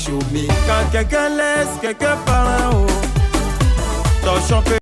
Choumi. Quand quelqu'un laisse quelqu'un par là-haut, torchon peut.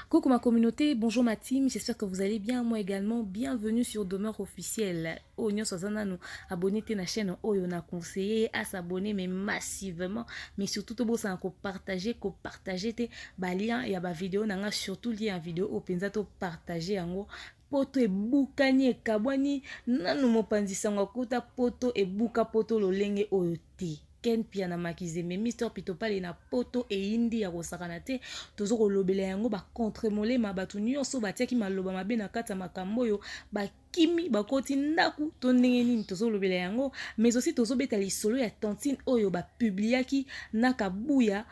Coucou ma communauté, bonjour ma team, j'espère que vous allez bien, moi également, bienvenue sur Demeure Officielle. Oyo nyonso aza nanu abonné te na chaîne oyo, na conseiller à s'abonner mais massivement, mais surtout tobosana kopartage, kopartage te balien ya bavideo na nga, surtout lien ya video oyo mpenza, topartage yango. Poto ebukani, ekabwani nanu, mopanzi sango akuta poto ebuka poto lolenge oyo te. Ken Piana Makizembe, Mister Pitopale na poto eyindi ya kosakana te. Toza kolobela yango, bacontre molema, bato nyonso batiaki maloba mabe na kati ya makambo oyo, bakimi, bakoti ndako to ndenge nini, tozolobela yango. Mais aussi tozobeta lisolo ya tantine oyo bapubliaki na Kabuya,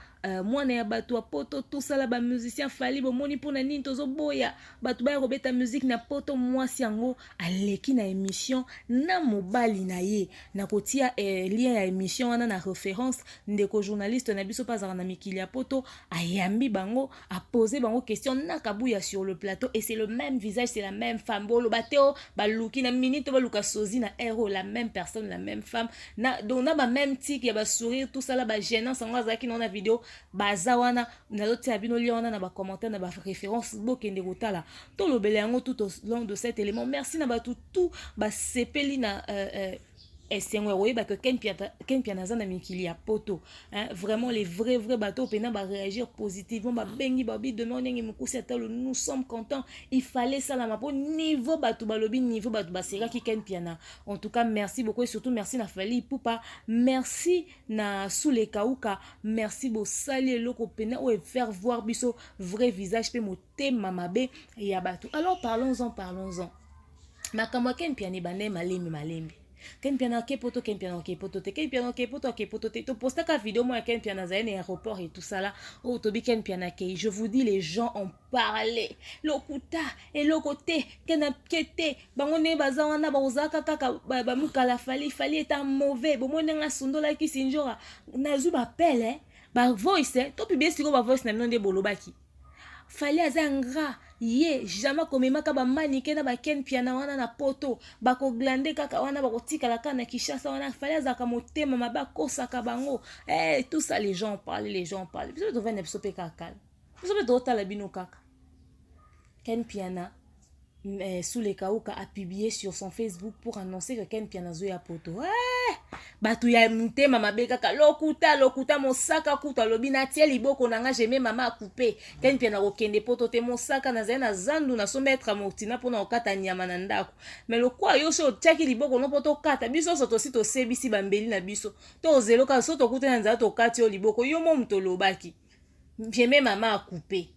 mwana ya bato ya poto. Tosala bamusicien Fally, bomoni mpona nini tozoboya bato baya kobeta musique na poto. Mwasi yango aleki na émission na mobali na ye. Na kotia lien ya émission wana na référence. Ndeko journaliste na biso mpe azalaka na mikili ya poto, ayambi bango, apose bango question na Kabuya sur le plateau, et c'est le même visage, c'est la même femme. Boloba te o baluki na minute, baluka sozi na ero, la même personne, la même femme na, donc na bameme tic ya basourire, tout ça la bagênance yango azalaki nango na video. Baza wana, nazotia bino lien wana na bacommentaire, na baréférence, bokende kotala. Tolobela yango tout au long de cet élément. Merci na bato tout basepeli na esengo ya koyeba ke Ken Piana aza na mikili ya poto, hein. Vraiment les vrais vrais bato mpena baréagir positivement, babengi babi demain ndenge mokusi atalo, nous sommes contents, il fallait salama mpo niveau bato balobi, niveau bato basekaki Ken Piana. En tout cas merci beaucoup, et surtout merci na Fally Ipupa, merci na Sule Kauka, merci. Bosali eloko mpena oyo faire voir biso vrai visage mpe motema mabe ya bato. Alors parlons-en, parlons-en. Makambo ya Ken Piana ebanda malembe malembe. Ken Piana ake poto, Ken Piana ake poto te, Ken Piana ake poto, ake poto te. Topostaka video moko ya Ken Piana azali na aéroport et tout ça là, oyo tobi Ken Piana akei. Je vous dis, les gens ont parlé, lokuta, eloko te, Ken ake te, bango ndenge baza wana, bakozalaka kaka bamukala. Fally, Fally est un mauvais, bomoi ndenge asundolaki Sinjora. Nazwi bapele bavoice, topublie sikoyo bavoice na bino nde bolobaki Fally aza ingrat, ye jamais komemaka bamanike na baken Piana wana na poto, bakoglande kaka wana, bakotikala kaka na Kinshasa wana. Fally azalaka motema mabe, akosaka bango, tout ça. Les gens parlent, les gens parlent, biso mpe tovanda, biso mpe kaka, biso mpe totala bino kaka. Ken Piana, Soule Kauka a publié sur son Facebook pour annoncer que Ken Piana azoya poto. Bato ya motema mabe kaka lokuta, lokuta. Mosaka kutu alobi natie liboko na nga, jeme mama akupe, Ken Piana kokende poto te. Mosaka, nazali na zandu, nasombi etre motina mpona kokata nyama na ndako, mais lokwa yo so otiaki liboko no mpo tokata, biso nyonso tosi tosebisi bambeli na biso, tozelo kaka so tokutani na nzala, tokati yo liboko. Yo mo moto olobaki jeme mama akupe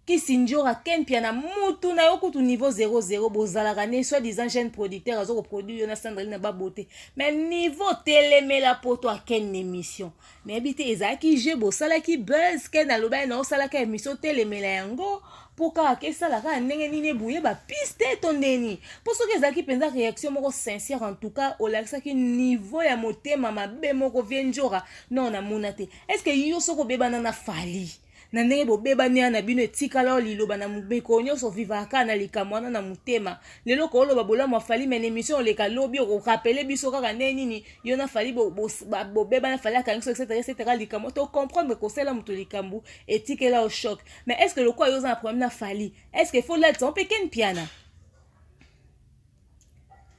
Kisinjora. Ken Piana, mutu na yo kutu niveau 00, bozalaka ne soit disant jeune producteur aza koproduire yo na Sandrine na babote, mais niveau telemela poto aken émission, nayebi te ezalaki jeu bosalaki buzz. Ken alobaki na osalaka émission telemela yango mpo kaka kesala kaka ndenge nini eboye bapiste to ndeni, mpo soki ezalaki mpenza réaction moko sincère, en tout cas olakisaki niveau ya motema mabe moko. Vie Njora, non, namona te. Est ce que yo soki obebana na Fally na ndenge bobebani ya na bino, etikala oyo liloba na mikolo nyonso vivaka kaka na likambo wana na motema, lelo kooloba bolamu ya Fally, mais na émission oleka lobi okorapele biso kaka ndenge nini yo na Fally bobebana, Fally akangi so, etc etc. Likambo tocomprendre, kosala moto likambo etikela o choc, mais est ce que lokola yo oza na problème na Fally, est ce que faut latisa mpe Ken Piana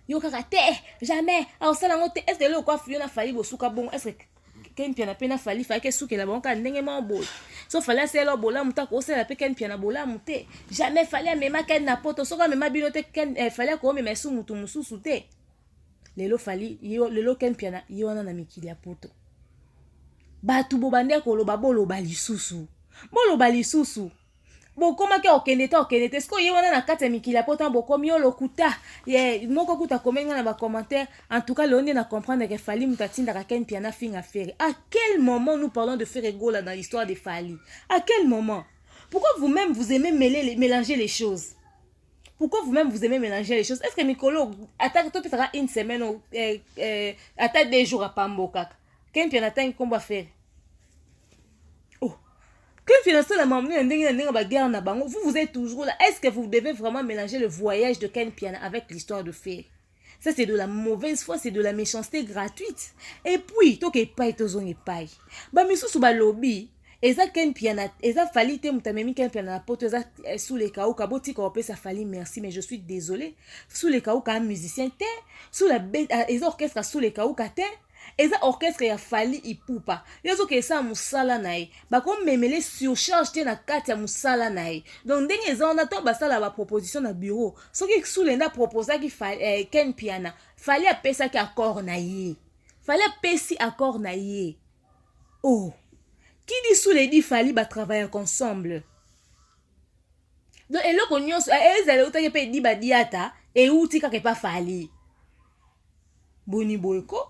yo kaka te? Jamais aosala yango te. Est ce que eloko yo na Fally bosuka bongo, est ce que Ken Piana mpe na Fally fayaki esukela bango kaka ndenge moko boye? So Fally asalela bolamu te, akosala mpe Ken Piana bolamu te. Jamais Fally amema Ken na poto. Soki amema bino te, Ken, Fally akomema esu mutu mosusu te. Lelo Fally, lelo Ken Piana ye wana na mikili ya poto. Bato bobande koloba, boloba lisusu, boloba lisusu, bokomaki okende te, okende te. Sikoyo ye wana na kati ya mikili ya poto, bokomi yo lokuta. Ye moko kuta akomeli nga na bacommentaire. En tout cas lelo nde na comprendre que Fally moto atindaka Ken Piana finga Ferre. À quel moment nous parlons de Ferre Gola dans l'histoire de Fally? À quel moment? Pourquoi vous-même vous aimez mêler, mélanger les choses? Pourquoi vous-même vous aimez mélanger les choses? Est-ce que mikolo ata topesaka une semaine, ata 2 jours apambo kaka Ken Piana atangi nkombo ya Ferre? Oh, Ken Piana asalama na ndenge na ndenge baguerre na bango, vous, vous êtes toujours là. Est-ce que vous devez vraiment mélanger le voyage de Ken Piana avec l'histoire de Ferre? Ça, c'est de la mauvaise foi, c'est de la méchanceté gratuite. Et puis toke epai, tozonga epai, bamisusu balobi eza Ken Piana, eza Fally te moto amemi Ken Piana na Poto, eza Sule Kauka. Botika kopesa Fally merci, mais je suis désolé, Sule Kauka un musicien te. Sule eza orchestre Sule Kauka te, eza orchestre ya Fally Ipupa. Ye azoki esala mosala na ye, bakomemele surcharge te na kati ya mosala na ye. Donc ndenge eza wana, ntango basala baproposition na bureau, soki Sule nde aproposaki Ken Piana, Fally apesaki accord na ye. Fally apesi accord na ye. Oh, qui dit Sule dit Fally, batravaillaka ensemble. Donc eloko nyonso ezala eutaki mpe edi badiata, euti kaka epa Fally. Boni boye ko?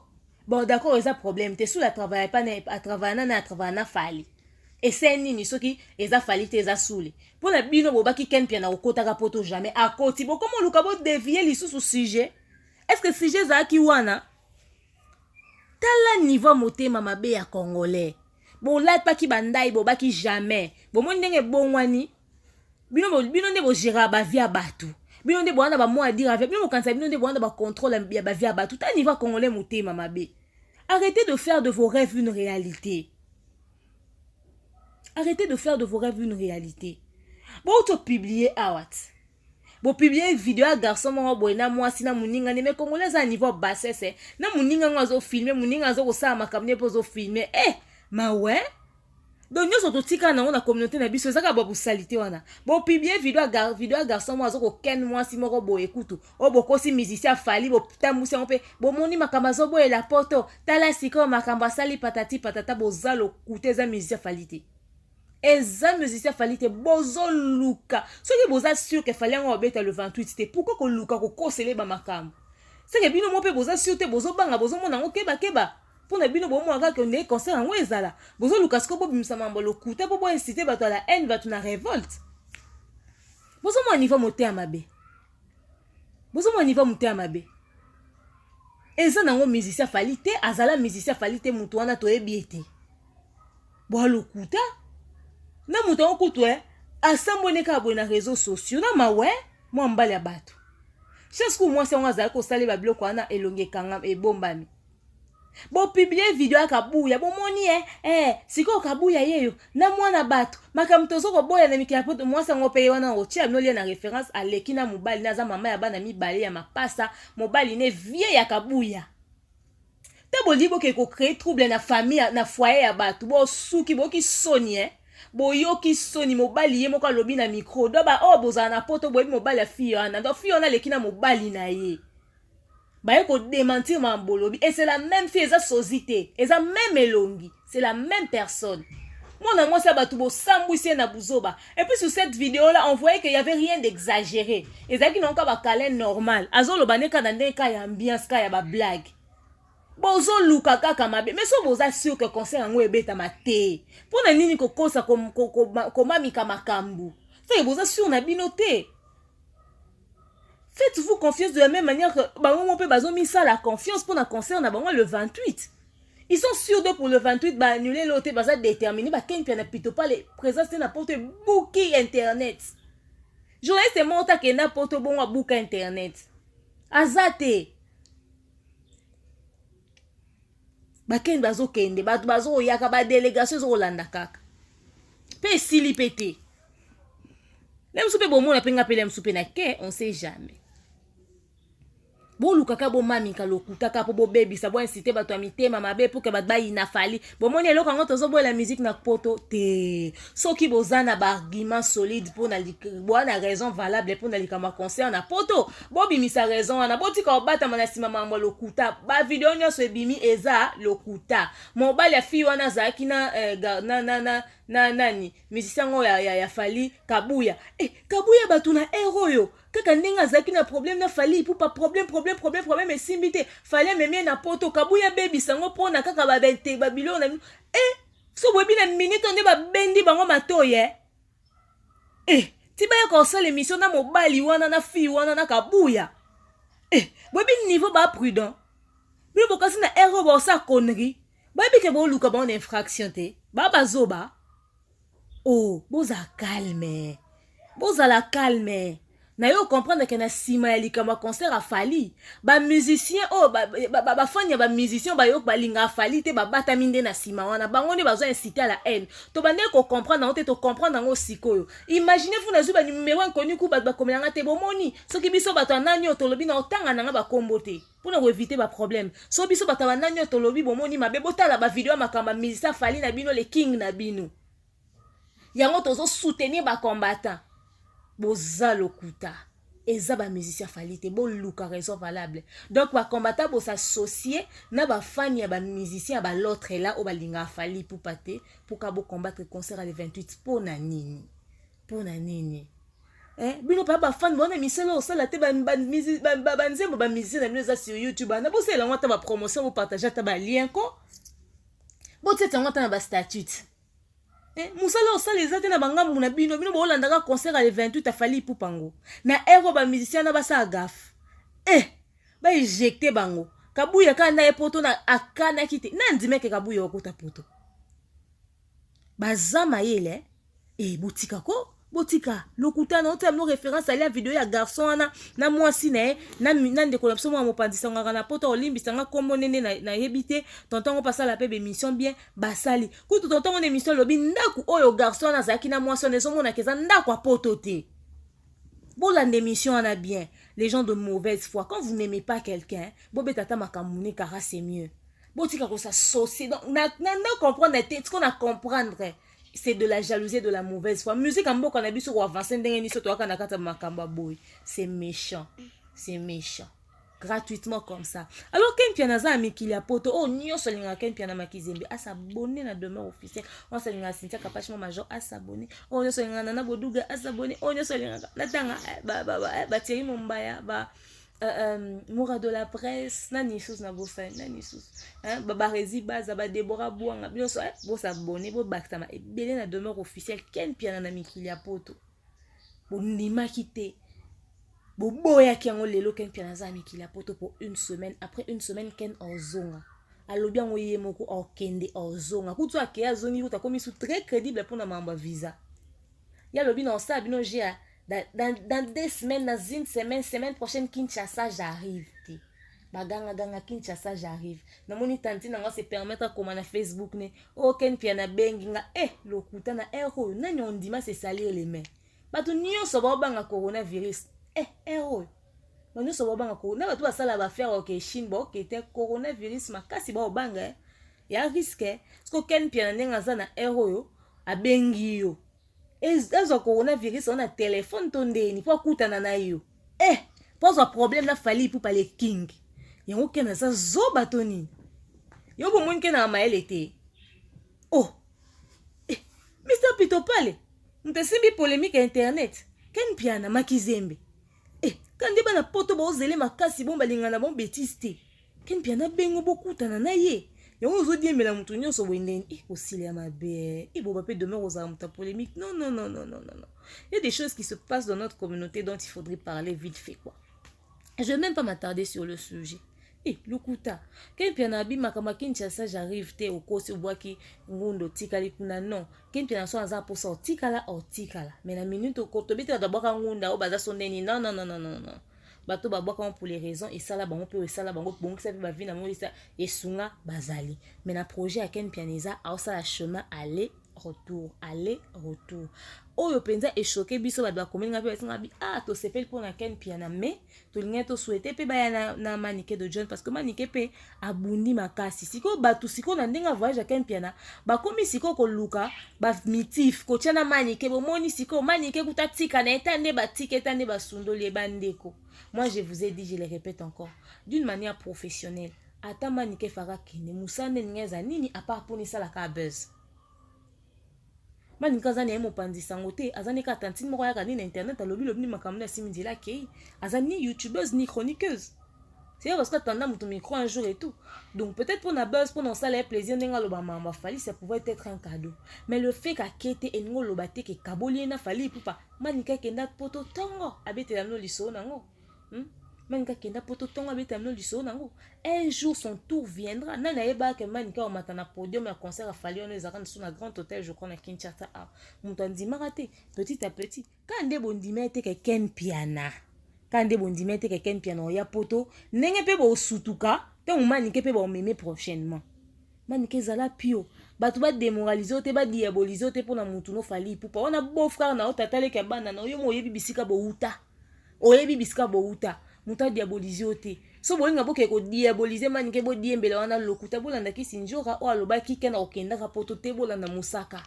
Bon, d'accord, eza problème te. Sule atravaille pa, atravaille nani? Atravaille na Fally. Ese nini soki eza Fally te, eza Sule? Mpo na bino bobaki Ken Piana kokotaka Poto jamais akoti. Bokoma oluka bodévier lisusu sujet. Est ce que sujet ezalaki wana? Tala niveau motema mabe ya Congolais. Bolataki bandai, bobaki jamais. Bomoni ndenge ebongwani. Bino, bino nde bogérer bavie ya bato. Bino nde bowana bamwa adire avia bino, bokanisa bino nde bowana bacontrôle ya bavie ya bato. Ta niveau ya Congolais motema mabe. Arrêtez de faire de vos rêves une réalité. Arrêtez de faire de vos rêves une réalité. Botopublier awa ti bopublier video ya garçon moko boye na mwasi na moninga nde. Mais Congolais aza na niveau bassesse. Na moninga yango azofilmer, moninga aza kosala makambo nde mpo azofilmer. Eh, mawe! Donc nyonso totikala nango na communauté na biso eza kaka babosali te. Wana bopublier video ya garçon moko aza kokende mwasi moko boye kutu oyo bokosi musicien Fally, botambusi yango mpe bomoni makambo azoboyela Poto. Tala sikoyo makambo asali, patati patata. Boza lokuta, eza musicien Fally te, eza musicien Fally te. Bozoluka, soki boza sûr ke Fally yango babeta le 28 te, pourquoi koluka kokosele bamakambo? Seke bino mo mpe boza sûr te, bozobanga, bozomona yango kebakeba. Mpona bino bomona kaka ndenge concert yango ezala, bozoluka sikoyo bobimisa mambo lokuta mpo boinciter bato ya la haine, bato na révolte. Bozomona niveau motema mabe, bozomona niveau motema mabe. Eza nango musicien Fally te, azala musicien Fally te. Motu wana toyebi ye te. Bwalokuta na moto yango kutu e asambwene kaka boye na réseaux sociaux na mawe mwa mbali ya bato. Chance ku mwasi yango azali kosalela biloko wana, elongi ekanga, ebombami. Bopublier video ya Kabuya, bomoni ye sikoyo Kabuya yeyo na mwana bato. Makambo tozo koboya na mikili ya Poto. Mwasi yango mpe ye wana kotia bino lie na référence, aleki na mobali ne, aza mama ya bana mibale ya mapasa. Mobali ne vie ya Kabuya te. Bolingi bokee kocréer trouble na famille, na foyer ya bato. Bosuki, boyoki soni boyoki soni. Mobali ye moko alobi na micro do ba oyo bozala na Poto, boyebi mobali ya fille wana. Donc fille wana aleki na mobali na ye, baye kodémentir makambo bolobi. Et c'est la même fille, eza sosie te, eza même elongi, c'est la même personne. Mwana mwasi ya bato bosambwisi ye na buzoba. Et puis sur cette vidéo là, on voyait qu'il y avait rien d'exagéré. Ezalaki nango ka bakale normal, azoloba nde kaka na ndenge ka ya ambiance, ka ya bablague. Bozoluka kaka mabe. Mais so boza sûr ke concert yango ebetama te, mpo na nini kokosa, komamika makambo? Seke boza sûr na bino te. Faites-vous confiance de la même manière que bango mo mpe bazomisala confiance mpo na concert na bango le 28. Ils sont sûrs de pour le 28, baannule lo te, baza déterminé. Bakeni mpe na pito pale présence te na Poto, ebuki internet. Journaliste moko takenda Poto bongo abuka internet, aza te. Bakende, bazokende, bato bazoyaka, badélégation ezokolanda kaka mpe esili mpe te. Le mosusu mpe bomona mpe nga mpe le mosusu mpe na ke, on sait jamais. Bolukaka bomamika lokuta kaka mpo bobebisa, boinciter bato ya mitema mabe mpo ke bato bayina Fally. Bomoni eloko yango tozoboyela musique na Poto te. Soki boza na baargument solide mpona boa na raison valable mpona likambo ya concert na Poto, bobimisa raison wana. Botika kobatama na nsima makambo ya lokuta. Bavideo nyonso ebimi eza lokuta. Mobali ya fille wana azalaki na nani, musicien yango ya Fally, Kabuya. Kabuya, bato na aire oyo kaka ndenge azalaki na problème na Fally Ipupa, problème, problème, problème, problème esimbi te. Fally amemi ye na Poto, Kabuya abebisa yango mpona kaka babiloko na bino. So boyebi na minute nde babendi bango matoyi ti bayaka kosala émission na mobali wana, na fille wana, na Kabuya. Boyebi niveau baprudent. Bino bokasi na aire oyo baosala connerie, bayebi ke boluka bango na infraction te, baa bazoba. Oh, bozala calme, bozala calme. Na yo comprendre ke na nsima ya likambo ya concert ya Fally, bamusicien oyo bafani ya bamusicien bayo balingaka Fally te, babatami nde na nsima wana. Bango nde bazwa incité à la haine. Tobandeki kocomprendre yango te, tocomprendre yango sikoyo. Imagine vous, nazwi banumero inconnu ku bato bakomelanga te. Bomoni, soki biso bato ya nani oyo tolobi na otanga nanga bakombo te mpona koéviter baproblème, so biso bato ya banani oyo tolobi, bomoni mabe. Botala bavideo ya makambo ya musicien Fally na bino, le king na bino. Yango tozosoutenir bacombattant. Boza lokuta, eza bamusicien Fally te. Boluka raison valable. Donc bacombattant bosassocie na bafani ya bamusicien ya balautre la oyo balingaka Fally Ipupa te mpoka bocombattre concert ya le 28. Mpo na nini? Mpo na nini? Eh, bino mpa bafani bona misala osala te. Banzembo bamusicien na bino eza sur YouTube ana, bosalela yango ata bapromotion, bopartage ata balien ko botieta yango ata na bastatut. Eh, mosala osala eza te na bangambu na bino. Bino bolandaka concert ya le 28 a Fally Ipupa ngo na ere oyo bamusicien na basala gaffe, eh, baéjecte bango. Kabuya kaka na ye poto na akanaki te na ndimeke. Kabuya okota poto, baza mayele. E botika ko, botika lokuta na otia bino référence. Alia video ya garçon wana na mwasi na ye na ndeko na biso mwa mopanzi sangaka na poto. Olimbisanga nkombo ndende nayebi te. Tonton ngo pasala mpe bémission bien basali kutu. Tonton ngo na émission alobi ndako oyo garçon wana azalaki na mwasi wana, ezomonaka eza ndako ya poto te. Bolanda émission wana bien. Les gens de mauvaise foi, quand vous n'aimez pas quelqu'un, bobeta ata makambo ne kara, c'est mieux. Botika kosassocie. Donc na comprendre te, tiko na comprendre, c'est de la jalousie, de la mauvaise foi. Musique ya mboka na biso koavance ndenge niso toyaka na kati ya makambo ya boye? C'est méchant, c'est méchant, gratuitement comme ça. Alors Ken Piana aza na mikili ya poto. Oyo nyonso alingaka Ken Piana Makizembe asabone na demeure officielle. Oyo nyonso alingaka Cynthia Kapashima Major asabone. Oyo nyonso alingaka Nana Boduga asabone. Oyo nyonso alingaka natanga bathierry Mombaya, ba Moura de la presse, nani lisusu na bosani, nani lisusu, baresi baza badebora bwanga, bino nyonso bosabone, bobakisama ebele na demeure officielle. Ken Piana na mikili ya poto, bondimaki te, boboyaki yango. Lelo Ken Piana aza na mikili ya poto pour une semaine. Après une semaine, Ken ozonga. Alobi yango ye moko, okende ozonga kutu. Akeye, azongi kutu, akomi su très crédible mpona makambo ya visa. Ye alobi na osala bino jeu dans 2 semaines, dans une semaine, semaine prochaine, Kinshasa j'arrive te. Bagangaganga Kinshasa j'arrive. Namoni tanti nango se permettre akoma na Facebook ne o Ken Piana abengi nga. E lokuta na heure oyo, nani ondima se salir les mains? Bato nyonso baobanga coronavirus. E heure oyo bato nyonso baobanga na bato basala baaffaire oke Chine, baoke te coronavirus makasi, baobanga ya risque. Siko Ken Piana ndenge aza na heure oyo abengi yo, azwa coronavirus wana na telefone to ndeni mpo akutana na yo, eh, mpo azwa problème na Fally Ipupa le king. Yango Ken aza zoba to nini? Yo bomoni Ken na mayele te. Oh, eh, Mr Pitopale, moto asimbi polémique ya internet, Ken Piana Makizembe. Eh, kandi bana poto baozele makasi bon, balingana na bon bétise te. Ken Piana bengo bokutana na ye. Yango ozodiembela moto nyonso boye ndeni e kosila ya mabe. E boba mpe demeure ozala moto ya polémique. Non, non, non, non, non, non, non, il y a des choses qui se passent dans notre communauté dont il faudrait parler vite fait, quoi. Je vais même pas m'attarder sur le sujet. E lokuta, Ken Piana abi makambo ya Kinshasa j'arrive te. Okosi, obwaki ngundo, otikali kuna. Non, Ken Piana so aza mposa otikala, otikala, mais na minute tobeti bato babwaka ngunda oyo baza so ndeni. Non, non, non, non, non, non, bato babwaka ngo pour les raisons esala bango mpe esala bango, bongisa mpe bavi na bango, esunga bazali. Mais na projet ya Ken Piana eza aosala chemin aller retour, aller retour. Oyo mpenza echoque biso. Bato bakomeli nga mpe basinga bi ah, tosepeli mpona Ken Piana, mais tolingai tosouhaite mpe baya na Manike de John, parce que Manike mpe abundi makasi. Sikoyo bato sikoyo na ndenge ya voyage ya Ken Piana, bakomi sikoyo koluka bamitif kotia na Manike. Bomoni sikoyo Manike kuta tika na eta nde batika eta nde basundoli ye. Bandeko, moi je vous ai dit, je le répète encore, d'une manière professionnelle, ata Manike faka kende mosala nde elingi eza nini, à part mpona esalaka buzz. Maninga aza na ye mopanzi sango te, aza ne kaka tantine moko ayaka nini na internet, alobi lobi ni makambo na asimi nzela akei. Aza ni youtubeuse ni chroniqueuse, c'est parce que atanda moto micro un jour et tout. Donc peut-être mpona buzz, mpona osala ye plaisir ndenge aloba makambo aFally, ça pouvait être un cadeau. Mais le fait kake te elingi oloba te ke kaboli ye na Fally Ipupa. Manika akenda poto ntongo, abetela bino lisolo nango. Manika akenda poto, ntongo abeta bino lisolo nango. Un jour son tour viendra. Nani ayebaka ke Manika omata na podium ya concert ya Fally wana ezalaka lisusu na Grand Hôtel, je crois, na Kinshasa awa? Moto andimaka te. Petit à petit kaka nde bondima ete ke Ken Mpiana, kaka nde bondima ete ke Ken Mpiana oya poto, ndenge mpe bosutuka ntango Manike mpe baomeme prochainement. Manike, ezala pio, bato badémoraliser yo te, badiaboliser yo te mpona mutu no Fally Ipupa wana, beau frère na yo, tata leki ya bana na yo. Mo oyebi bisika bouta, oyebi bisika bouta, moto adiaboliser yo te. So bolinga boke kodiaboliser Manike, bodiembela wana lokuta. Bolandaki Njoka oyo alobaki ke na kokendaka poto te. Bolanda mosaka,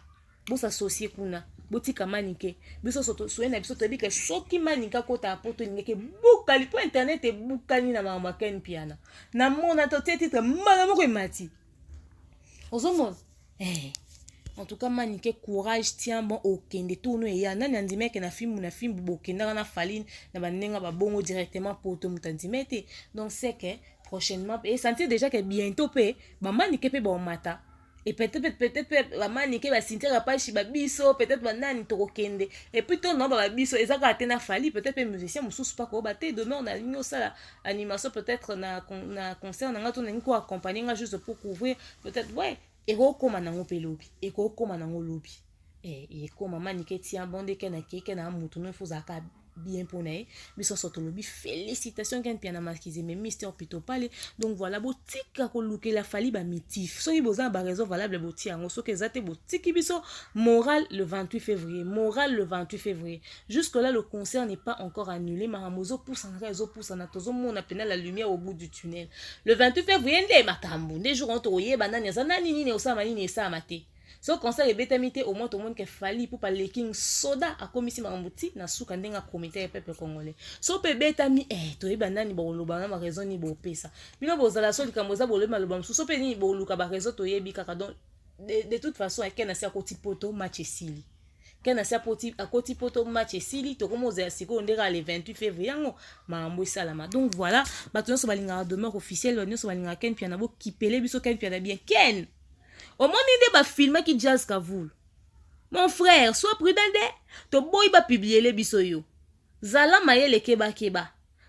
bosassocie kuna, botika Manike. Biso soye na biso toyebi ke soki Manike akotaka poto, elingaki ebukali mpo internet ebukani na makambo ya Ken Mpiana. Namona totie titre mbala moko emati, ozomona. En tout cas, Manike, courage, tiens bon, okende tono eya. Nani andimeke na fimbu na fimbu bokendaka na Fally na bandenge babongo directement poto? Moto andime te. Donc c'est que prochainement, et sentir déjà que bientôt mpe bamanike mpe baomata, et peut-être mpe bamanike basintiaka pashi babiso, peut-être banani tokokende. Et puis to na babiso eza kaka te na Fally, peut-être mpe musicien mosusu mpa koyoba te. Demain nalingi osala animation peut-être na concert na nga, to nalingi koaccompagner nga juste pour couvrir peut-être. Ouais, ekokóma nango mpe lobi, ekokóma nango lobi, ekóma. Manike, tiens bon, ndeke na keke na mutu no ifo ozalaka bien mpona ye. Biso nyonso tolobi félicitation Ken Mpiana Makizembe, Mister Pitopale. Donc voilà, botika kolukela Fally bamotif. Soki boza na baraison valable, botia yango. Soki eza te, botiki biso. Moral le 28 février, moral le 28 février. Jusque là, le concert n'est pas encore annulé. Makambo ezopusana kaka, ezopusana, tozomona mpena la lumière au bout du tunnel. Le 28 février nde makambo, nde jour wana tokoyeba nani aza nani, nini eosalama, nini esalama te. So concert ebetami te, au moins tomoni ke Fally Ipupa le King soda akomisi makambo ti na suka ndenge akomite ya peuple congolais. So mpe ebetami, toyeba nani bokoloba na baraison nini bopesa bino. Bozala so likambo eza, bolobi maloba mosusu, so mpe nini boluka baraison, toyebi kaka. Donc de toute façon, eke na si akoti poto, match esili. Ke na si akoti poto, match esili. Tokomi ozala sikoyo nde kaka le 28 février yango makambo esalama. Donc voilà, bato nyonso balingaka Demeure Officielle, bato nyonso balingaka Ken Mpiana, bokipele biso Ken Mpiana bien. Ken, omoni nde bafilmaki Jazz Kavulu. Mon frère, sois prudent nde toboyi bapublier biso yo. Zala mayele, kebakeba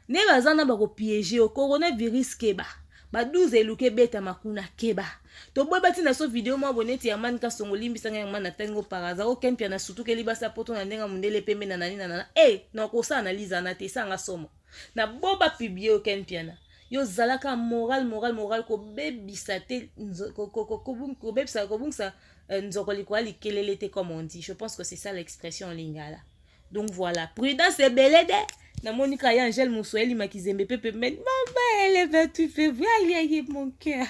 nde baza na bakopiéger yo. Coronavirus, keba, ba 12 eluka ebetama kuna, keba. Toboyi batina so video mwa boneti ya Mani Kasongo. Limbisanga yango na ntango par hasard oken Mpiana, surtout ke libasa poto na ndenge mondele pembe na nani na nana na kosala na liza na te, esanga somo na bo bapublier yo. Ken Mpiana, yo zalaka moral, moral, moral, kobebisa te, kobebisa, kobungisa nzoko likolo ya likelele te, comme on dit. Je pense que c'est ça l'expression en lingala. Donc voilà, prudence ebele de namoni kaka ye Angèle Mosoeli Makizembe mpe pembeni. Mama, elle 28 février, aïe aïe, mon cœur,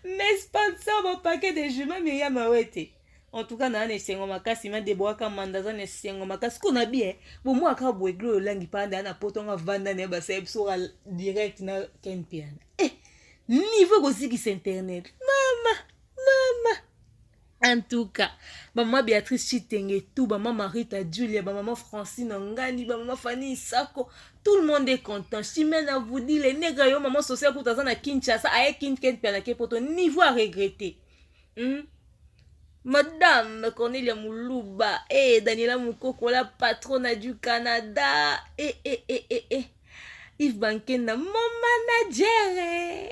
mes sponsors, mon paquet de juments Miriam Awete. En tout cas, naa na esengo makasi. Ma deboaka manda aza na esengo makasi ko na bien bomwaka boye. Glo olangi mpanda na poto nga vanda na ye, basala biso direct na Ken Mpiana. Niveau ekosikisa internet, mama, mama. En tout cas, bamama Béatrice Chitenge, tout bamama Marita Julia, bamama Francine Ngani, bamama Fanny Isako, tout le monde est content. Chimène Avoudi le nègre yo, mama social kuta aza na Kinshasa, aye kin Ken Mpiana ke poto, niveau à regretter. Madame Cornelia Moulouba et Daniela Moukoko, la patronne du Canada. Et. Yves Bankenda, mon manager.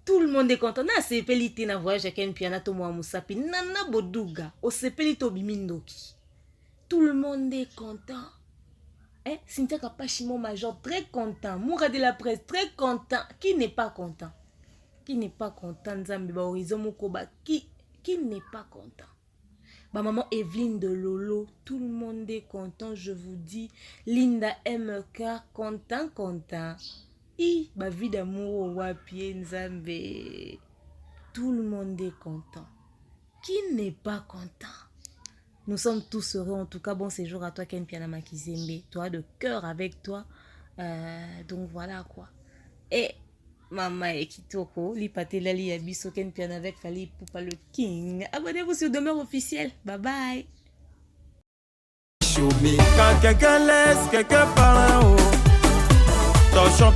Tout le monde est content. Na sepeli te na voyage ya Ken Mpiana to mwa mosapi. Nana Boduga, osepeli to bimi ndoki. Tout le monde est content. Cynthia Kapachi, mon major, très content. Moura de la presse, très content. Qui n'est pas content? Qui n'est pas content? Nzambe, ba horizon moko ba, qui n'est pas content? Ba maman Evelyne de Lolo, tout le monde est content, je vous dis. Linda MK, content, content. I, ba vie d'amour wapi Nzambe. Tout le monde est content. Qui n'est pas content? Nous sommes tous heureux. En tout cas, bon séjour à toi, Ken Mpiana Makizembe. Toi, de cœur avec toi. Donc voilà quoi. Et Mama et Kitoko, Lipatelali Yabiso, Ken Mpiana avec Fally Ipupa le King. Abonnez-vous sur Demeure Officielle. Bye bye. Quand quelqu'un laisse quelqu'un par là-haut, ton champion.